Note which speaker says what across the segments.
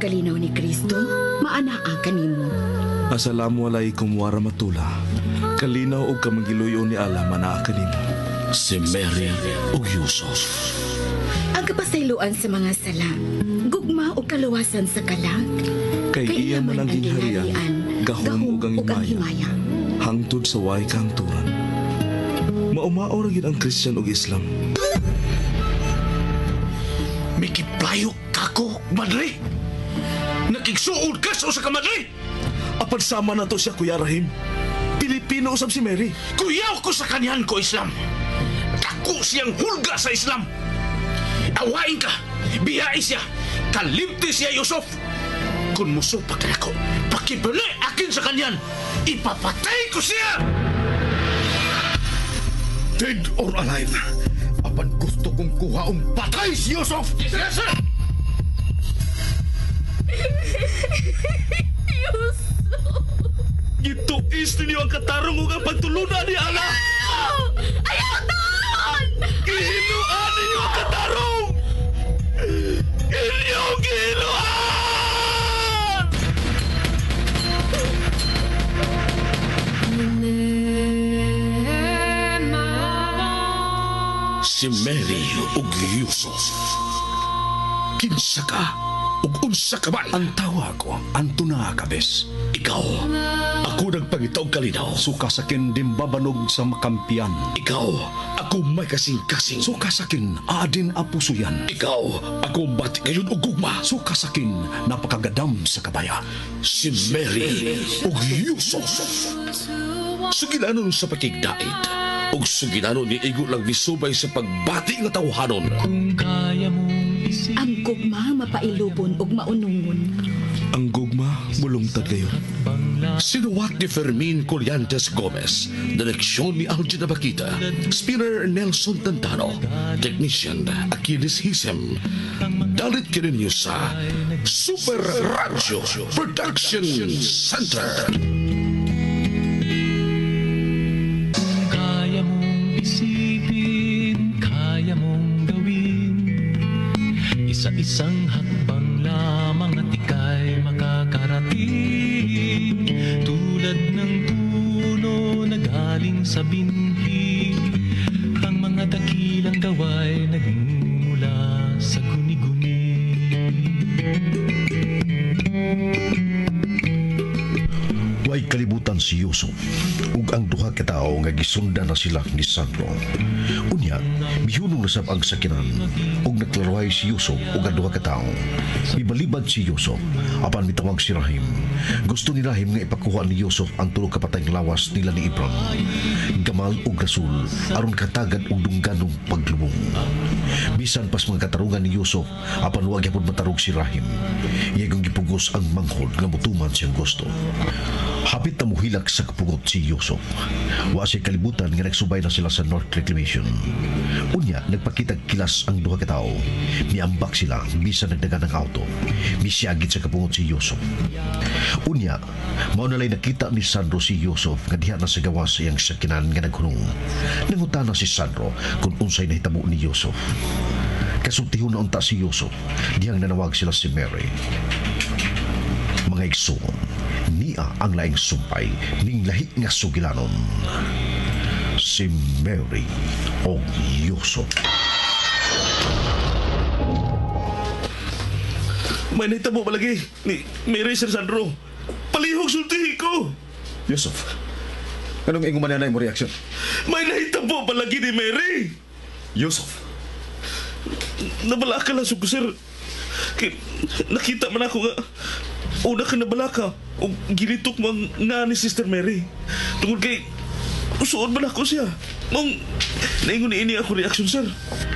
Speaker 1: kalinaw ni Kristo, maanaa kanimo.
Speaker 2: Assalamu alaikum warahmatullah. Kalinaw og kamangiluyo ni Allah manaa kanimo.
Speaker 3: Si Mary ug Yusuf.
Speaker 1: Ang kapasayloan sa mga sala, gugma ug kaluwasan sa kalag.
Speaker 2: Kay iya man ang gingharian, gahom ug ang himaya. Hangtod sa way kahangturan. Maumao ra gyud ang Christian ug Islam.
Speaker 3: Mikiplayo kako, madre. Nakigsuod ka sa usa ka madre.
Speaker 2: Apan sama na to siya, Kuya Rahim. Pilipino usab si Mary.
Speaker 3: Kuyaw ko sa kanyan ko, Islam. Dako siyang hulga sa Islam. Awain ka, biyai siya, kalimti siya, Yusuf. Kung musupak na ako, pakibali akin sa kanyan, ipapatay ko siya!
Speaker 4: Dead or alive, apan gusto kong kuhaong patay si Yusuf!
Speaker 3: Yes, sir!
Speaker 5: Yusuf!
Speaker 2: Gituis ninyo ang katarong ug ang pagtulunan ni Allah!
Speaker 5: Ayaw taon!
Speaker 2: Gihinuan ninyo ang katarong! Inyong gihinuan!
Speaker 3: Si Mary ug Yusuf. Kinsa ka ug unsa ka man?
Speaker 4: Ang tawa ko, Antona Cabes.
Speaker 3: Ikaw, ako nagpangita og kalinaw.
Speaker 4: Suka sakin dimbabanog sa makampiyan.
Speaker 3: Ikaw, ako may kasing-kasing.
Speaker 4: Suka sakin adin apusuyan.
Speaker 3: Ikaw, ako bati ngayon og gugma.
Speaker 4: Suka sakin napakagadam sa kabaya.
Speaker 3: Si Mary ug Yusuf. Sugilanon sa pakigdait ug sugilanon ni igo lang misubay sa pagbati nga tawhanon.
Speaker 1: Ang gugma mapailubon ug maunungon.
Speaker 2: Ang gugma mulungtad kayo.
Speaker 3: Sinuwat ni Fermin Collantes Gomez, direksyon ni Algin Abakita, spinner Nelson Tantano, technician Achilles Hisem. Dalit kininyo sa Super Radio Production Center.
Speaker 6: Kaya mong isipin, kaya mong gawin. Isa-isang hakbang lamang at ika'y makakarating. Tulad ng puno na galing sa binhi, ang mga dakilang gawa'y nagmumula sa guni-guni.
Speaker 7: Way kalibutan si Yusuf ug ang duha ka tawo nga gisundan na sila ni Sandro. Unya, mihunong na sab ang sakinan ug nagklaruhay si Yusuf ug ang duha ka tawo. Mibalibad si Yusuf apan mitawag si Rahim. Gusto ni Rahim nga ipakuha ni Yusuf ang tulo ka patayng lawas nila ni Ibram, Gamal ug Rasul aron katagad og dungganong paglubong. Bisan pas mga katarungan ni Yusuf apan wa gyapon matarog si Rahim. Iyang gipugos ang manghod nga motuman siyang gusto. Hapit na muhilak sa kapugot si Yusuf. Wa siya kalibutan nga nagsubay na sila sa North Reclamation. Unya, nagpakitag kilas ang duha ka tawo. Miambak sila bisan nagdagan ng auto. Misiyagit sa kapungot si Yusuf. Unya, mao nalay nakita ni Sandro si Yusuf nga diha na sa gawas sa iyang sakinan nga naghunong. Nangutana si Sandro kung unsay nahitabo ni Yusuf. Kasultihon na unta si Yusuf dihang nanawag sila si Mary. Mga igsoon, niya ang laing sumpay ning lahi nga sugilanon. Si Mary o Yusuf.
Speaker 2: May nahitabo palagi ni Mary, Sir Sandro. Palihog sultihi ko.
Speaker 4: Yusuf, anong ingon man na mo reaksyon?
Speaker 2: May nahitabo palagi ni Mary.
Speaker 4: Yusuf,
Speaker 2: Nabalaka lang ko, sir. Kay, nakita man ako nga una ka nabalaka o gilitok mo ang nga ni Sister Mary. Tungod kay usuod man ako siya. Mong naingon ni ini ako reaksyon, sir.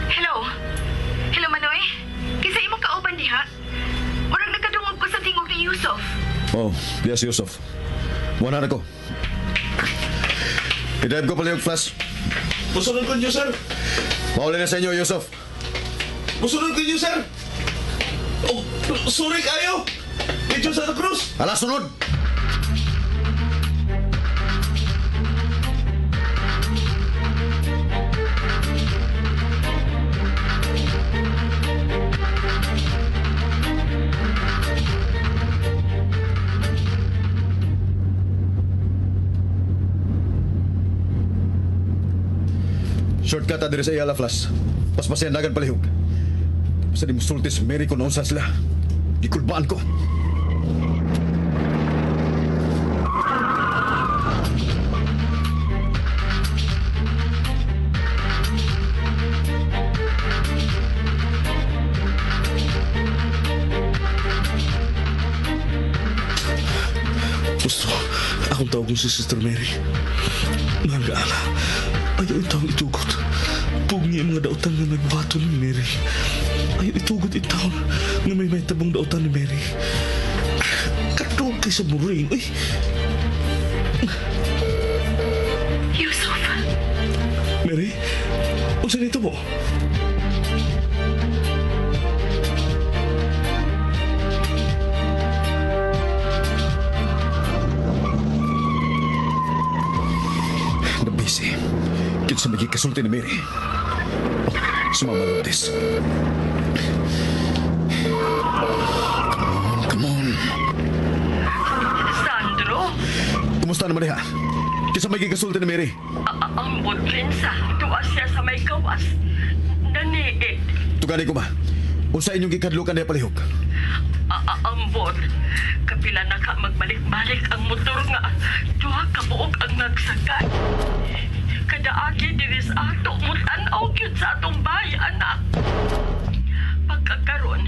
Speaker 5: Hello? Hello, Manoy? Kinsa imong kauban diha? Murag nakadungog ko sa tingog ni Yusuf.
Speaker 4: Oh, yes, Yusuf. Wala na ko. I-drive ko pala yung flash.
Speaker 2: Musunod ko niyo, sir.
Speaker 4: Mauli na sa inyo, Yusuf.
Speaker 2: Musunod ko niyo, sir. Oh, sorry kayo. Medyo sa Cruz.
Speaker 4: Ala, sunod! Shortcut ta diri sa Iyala Flash. Paspasiyan dagan palihog. Basta di mo sulti si Mary kung naunsa sila. Gikulbaan ko.
Speaker 2: Gusto, akong tawagon si Sister Mary. Mahal ka, Ana. Ayaw itawang itugot. Pugni ang mga dautan nga may buhaton ni Mary. Ayaw itugot itawon nga may tabong dautan ni Mary. Katog kay sa muring. Uy,
Speaker 5: Yusuf,
Speaker 2: Mary, unsa nito mo?
Speaker 4: Nabisi. Kinsa may gikasulti ni Mary. Oh, si Mama Lourdes. Come on, come on.
Speaker 5: Sandro,
Speaker 4: Kumusta naman diha? Kinsa may gikasulti ni Mary?
Speaker 5: ang butrinsa, tuwa siya sa may gawas. Naniit.
Speaker 4: Tugani ko ba? Unsa inyong gikadlukan diha palihog?
Speaker 5: Ambot. Kapila na ka magbalik-balik ang motor nga duha ka buok ang nagsakay. Kadaagi diri sa ato mutan-aw gyud sa atong bahay, anak. Pagkakaron,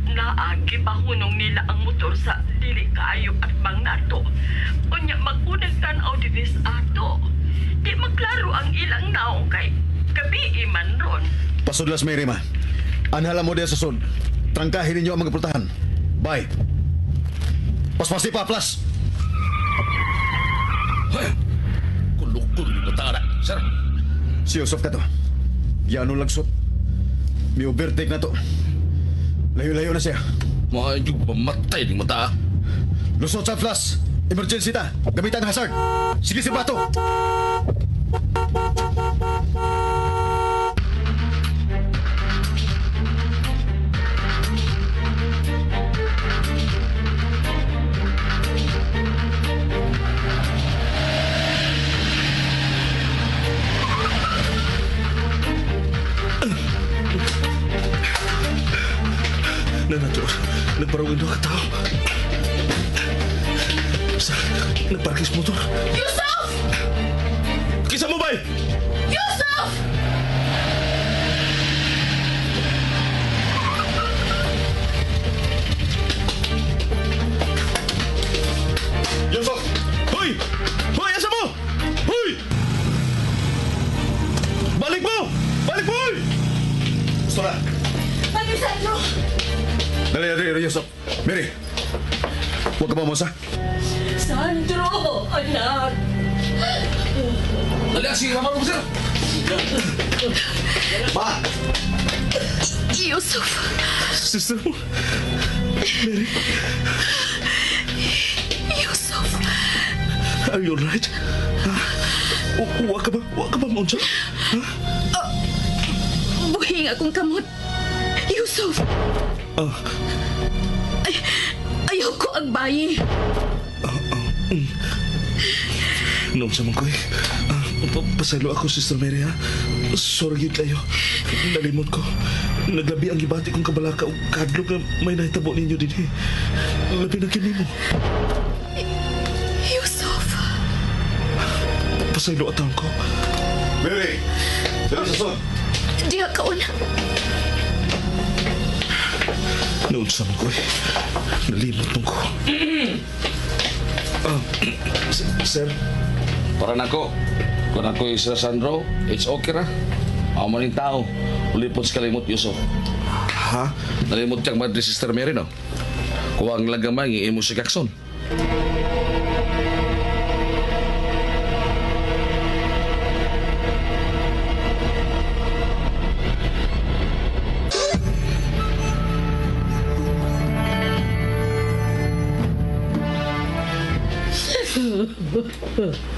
Speaker 5: naagi bahunong nila ang motor sa dili kaayo at bang nato. Unya magunag tan-aw diri sa ato. Di maklaro ang ilang naong kay gabi man ron.
Speaker 4: Pasudlas Mary ma. Anhala mo diha sa sud. Trangkahin ninyo ang mga pultahan. Bye. Paspasi pa, Flash.
Speaker 3: Kulukol ni bata na. Sir,
Speaker 4: Si Yusuf ka to. Yano lagsot. May overtake na to. Layo-layo na siya.
Speaker 3: mga yung mamatay ni mata.
Speaker 4: Lusot sa Flash. Emergency ta. Gamitan ang hazard. Sige si Bato.
Speaker 2: Nanato, nagparang ito ka tao. Sa, nagparkis motor.
Speaker 1: Yusuf!
Speaker 2: Kisa mo bay!
Speaker 1: Yusuf!
Speaker 4: Yusuf!
Speaker 2: Hoy! Hoy, asa mo? Hoy! Balik mo! Balik mo! Hoy!
Speaker 4: Gusto na.
Speaker 1: Mami Sandro!
Speaker 4: Dali, dali, dali, Yusuf. Mary. Huwag ka ba mo sa?
Speaker 5: Sandro, anak.
Speaker 3: Dali, si Mama mo, sir.
Speaker 4: Ma!
Speaker 1: Yusuf!
Speaker 2: Sister mo. Mary,
Speaker 1: Yusuf!
Speaker 2: are you alright? Ha? Wa ka ba? Wa ka ba maunsa? Ha?
Speaker 1: Buhing akong kamot. Yusuf!
Speaker 2: Ah,
Speaker 1: Ay, ayaw ko ang bayi.
Speaker 2: Noon sa man ko eh. Pasaylo ako, Sister Mary, ha? Sorry gyud kayo. Nalimot ko. Naglabi ang gibati kong kabalaka o kadlok na may nahitabo ninyo din eh. Labi na kini mo.
Speaker 1: Yusuf!
Speaker 2: Pasaylo atang ko.
Speaker 4: Mary! Dali sa sud.
Speaker 1: Diha ka una.
Speaker 2: Noon sa man ko eh. Nalimot nung ko. Sir,
Speaker 3: Para nako. Kung ako yung Sir Sandro, it's okay ra. Ako man yung tao. Ulipot sa kalimot, Yusuf.
Speaker 2: Ha?
Speaker 3: Nalimot kang Madre Sister Mary, no? Kuha ang lagamay, imo si Kakson.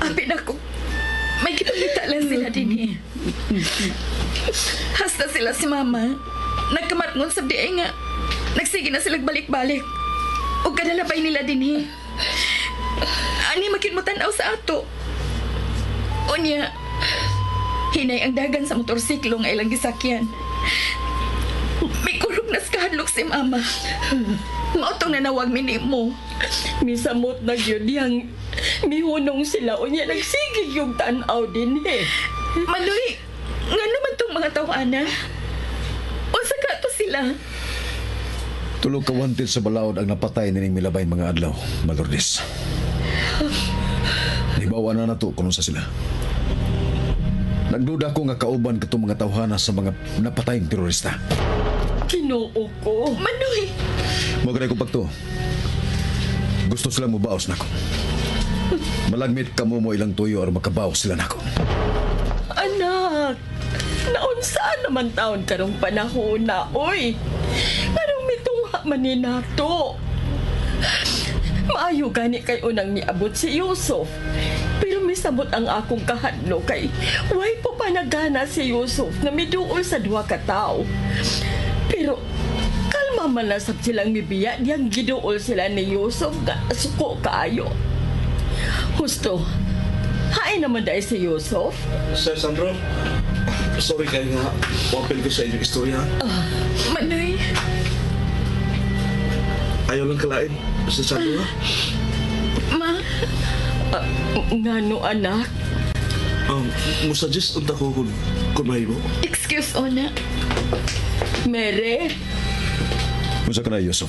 Speaker 1: Apin ako. May gipangita lang sila din eh. Hasta sila si mama. Nagkamatngon sa diay nga. Nagsige na sila balik-balik. O kadalabay nila din eh. Ani makin mo tanaw sa ato. Unya, Hinay ang dagan sa motorsiklo nga ilang gisakyan. May kurog na sa kahadlok si mama. Mautong nanawag mi nimo.
Speaker 5: Misamot na gyud yang mihunong sila unya nagsige yung tan-aw din eh.
Speaker 1: Manoy, ngano man tong mga tawana? Unsa ka to sila?
Speaker 4: Tulog ka wanted sa balaod ang napatay nining milabay mga adlaw, Malurdes. Hibawa na nato kung unsa sila. Nagduda ko nga kauban katong mga tawhana sa mga napatayng terorista.
Speaker 5: Ginoo ko.
Speaker 1: Manoy,
Speaker 4: Mo ganay ko pagto. Gusto sila mubaos nako. Malagmit kamo mo ilang tuyo aron makabaos sila nako.
Speaker 5: Anak, naunsaan naman taon karong panahon na, oy. Karong mitungha man ni nato. Maayo gani kay unang niabot si Yusuf. Pero misabot ang akong kahadlo kay way po pa nagana si Yusuf na miduol sa duha ka tawo. Pero kalma man na sab silang mibiya diyang giduol sila ni Yusuf ga suko kaayo. Husto, hain naman dahil si Yusuf.
Speaker 2: Sir Sandro, sorry kayo nga. Wapil ko sa inyong istorya.
Speaker 1: Manoy,
Speaker 2: Ayaw lang kalain, Sir Sandro. Ha?
Speaker 1: ma,
Speaker 5: Ngano anak?
Speaker 2: Musuggest unta ko kung mahimo.
Speaker 1: excuse ona.
Speaker 5: Mere,
Speaker 4: Unsa ka na, Yusuf?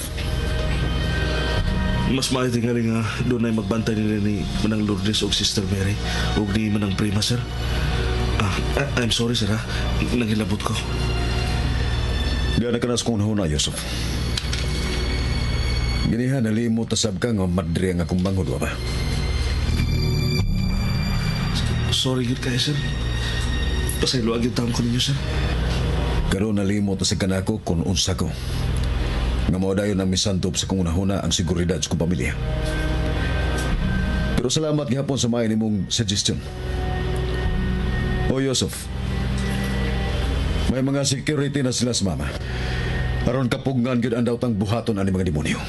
Speaker 2: Mas maayo tingali nga doon ay magbantay nila ni Manang Lourdes o Sister Mary o ni Manang Prima, sir. I'm sorry, sir, ha? Nanghilabot ko.
Speaker 4: Di na ka na sa kong nahuna, Yusuf. Giniha, nalimot na sab ka nga madre ang akong manghod, wa ba?
Speaker 2: Sorry gyud kayo, sir. Pasaylo ang taon ko ninyo, sir.
Speaker 4: Karon nalimot na sa kanako kung unsa ko. Nga mao dayon ang misantop sa kong unahuna ang seguridad sa kong pamilya. Pero salamat gihapon sa maayo nimong suggestion. O Yusuf, may mga security na sila sa mama. Aron kapugnan gyud ang daotang buhaton ani mga demonyo.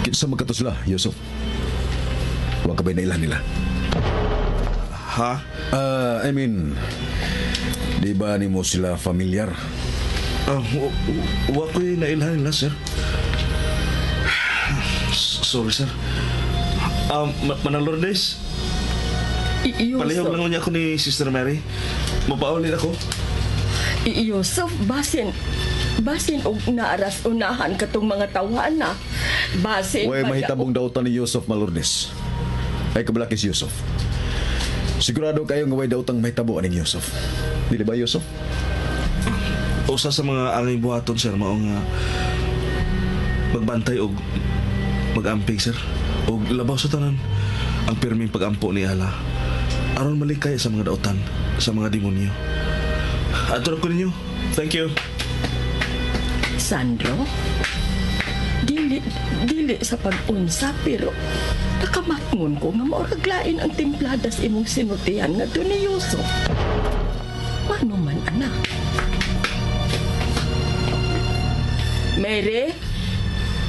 Speaker 4: Kinsa man kato sila, Yusuf? Wa ka ba'y nailan nila?
Speaker 2: Ha?
Speaker 4: I mean, di ba nimo sila familiar?
Speaker 2: Wa ko'y nailhan nila, sir. Sorry, sir. Manang Lourdes,
Speaker 5: Yusuf.
Speaker 2: palihog lang niya ako ni Sister Mary. Mapaulin ako.
Speaker 5: Yusuf, basin og naaras unahan katong mga tawhana. Basin
Speaker 4: Way mahitabong dautan ni Yusuf Malurdes. Ay kabalaki si Yusuf. Sigurado kayo nga way dautang mahitabo aning Yusuf. Dili ba, Yusuf?
Speaker 2: Usa sa mga angay buhaton, sir, mao nga magbantay og mag-amping, sir. Og labaw sa tanan ang pirming pag-ampo ni Ala. Aron malikay sa mga dautan, sa mga demonyo. Adto ko ninyo. Thank you.
Speaker 5: Sandro, dili sa pag-unsa pero nakamatngon ko nga maurag lain ang timplada sa imong sinultihan ngadto ni Yusuf. Mano man anak? Mary,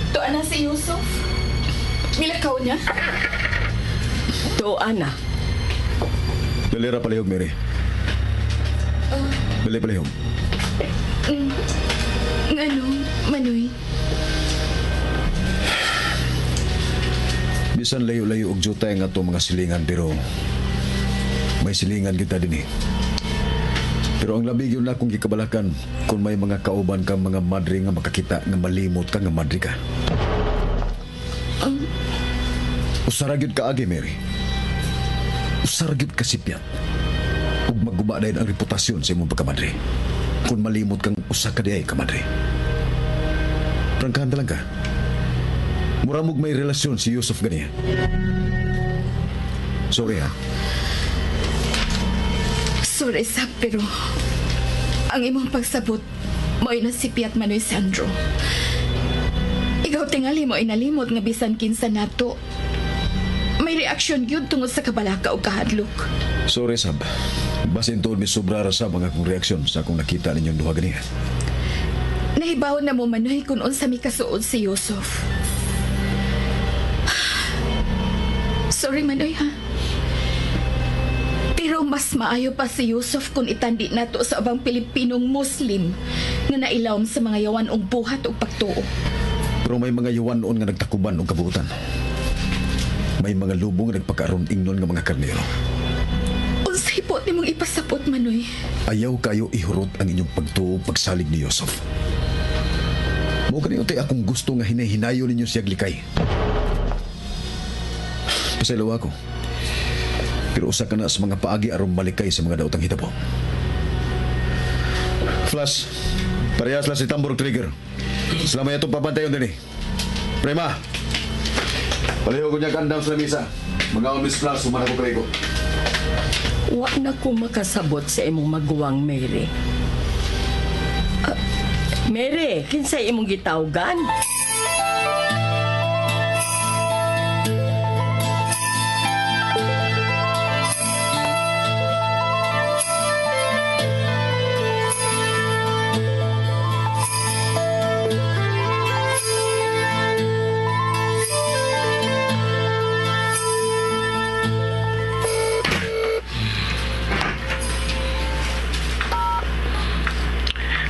Speaker 1: To ana si Yusuf. Milakaw niya.
Speaker 5: to ana.
Speaker 4: Dali ra palihog, Mary. Dali palihog.
Speaker 1: Ngano, Manoy?
Speaker 4: Bisan layo-layo og jutay nga ato mga silingan pero may silingan kita din eh. Pero ang labi gyud na akong gikabalakan kung may mga kauban ka mga madre nga makakita nga malimot ka nga madre ka. Usara gyud ka agi, Mary. Usara gyud ka sipyat. Ug magguba dayon ang reputasyon sa imong pagkamadre. Kung malimot kang usa ka diay kamadre. Prangkahan talaga. Mura mog may relasyon si Yusuf ganiya. Sorry ha.
Speaker 1: Sorry, sab, pero ang imong pagsabot mo'y nasipyat Manoy Sandro. Ikaw tingali mo inalimot nga bisan kinsa nato. May reaksyon gyud tungod sa kabalaka o kahadlok.
Speaker 4: Sorry, Sab. Basin tuod mi sobra ra sab ang akong reaksyon sa akong nakita ninyong duha ganiha.
Speaker 1: Nahibaw na mo Manoy kung unsa mi kasuod si Yusuf. Sorry Manoy ha. Pero mas maayo pa si Yusuf kung itandi nato sa ubang Pilipinong Muslim nga nailawom sa mga yawan og buhat og pagtuo.
Speaker 4: Pero may mga yawan noon nga nagtakuban og kabuutan. May mga lubong nga nagpakaaron ingnon nga mga karnero.
Speaker 1: Unsay po nimong ipasapot, Manoy?
Speaker 4: Ayaw kayo ihurot ang inyong pagtuo pagsalig ni Yusuf. Mao kani utay akong gusto nga hinay-hinayo ninyo siya likay. Pasaylo ako. Pero usa ka na sa mga paagi aron malikay sa mga daotang hitabo. Flash, parehas lang si Tambor Trigger. Sila may atong papantayon din eh. Prema, palayo ko niya kandam sa lamisa. Mga Miss Flash, sumana ko kay ko.
Speaker 5: Wa na ko makasabot sa imong maguwang, Mary. Mary, kinsay imong gitawgan?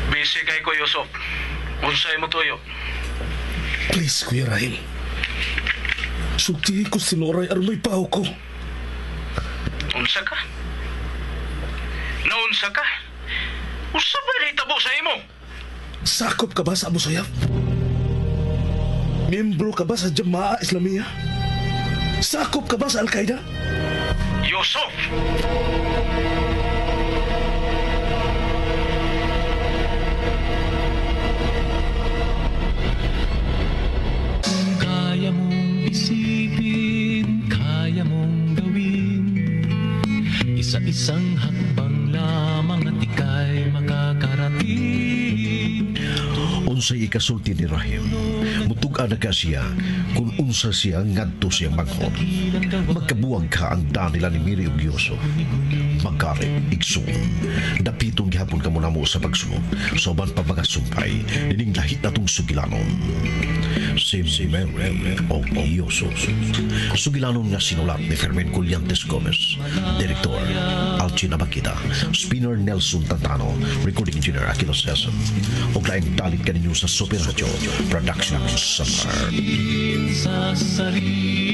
Speaker 3: Busy kay ko, Yusuf. Unsay mo tuyo?
Speaker 2: Please, Kuya Rahim. Sultihi ko si Noray aron may paho ko.
Speaker 3: Unsa ka? Naunsa ka? Usa ba nahitabo sa imo?
Speaker 2: Sakop ka ba sa Abu Sayyaf? Miyembro ka ba sa Jamaa Islamia? Sakop ka ba sa Al-Qaeda?
Speaker 3: Yusuf!
Speaker 6: Kaya mong isipin, kaya mong gawin. Isa-isang hakbang lamang at ika'y makakarating.
Speaker 7: Unsay ikasulti ni Rahim, mutug-an na ka siya kung unsa siya ngadto siyang manghod. Magkabuwag ka ang danila ni Mary ug Yusuf. Magkari, igsoon, dapiton gihapon ka muna mo sa pagsunod, sa uban pa mga sumpay, nining lahi na tong sugilanon. Si Mary o Yusuf. Sugilanon nga sinulat ni Fermin Collantes Gomez. Director, Alcina Bakita. Spinner Nelson Tantano. Recording Engineer Aquilo Sesson. O laing dalit kaninyo sa Super Radio Production Center.
Speaker 6: Sa sarili.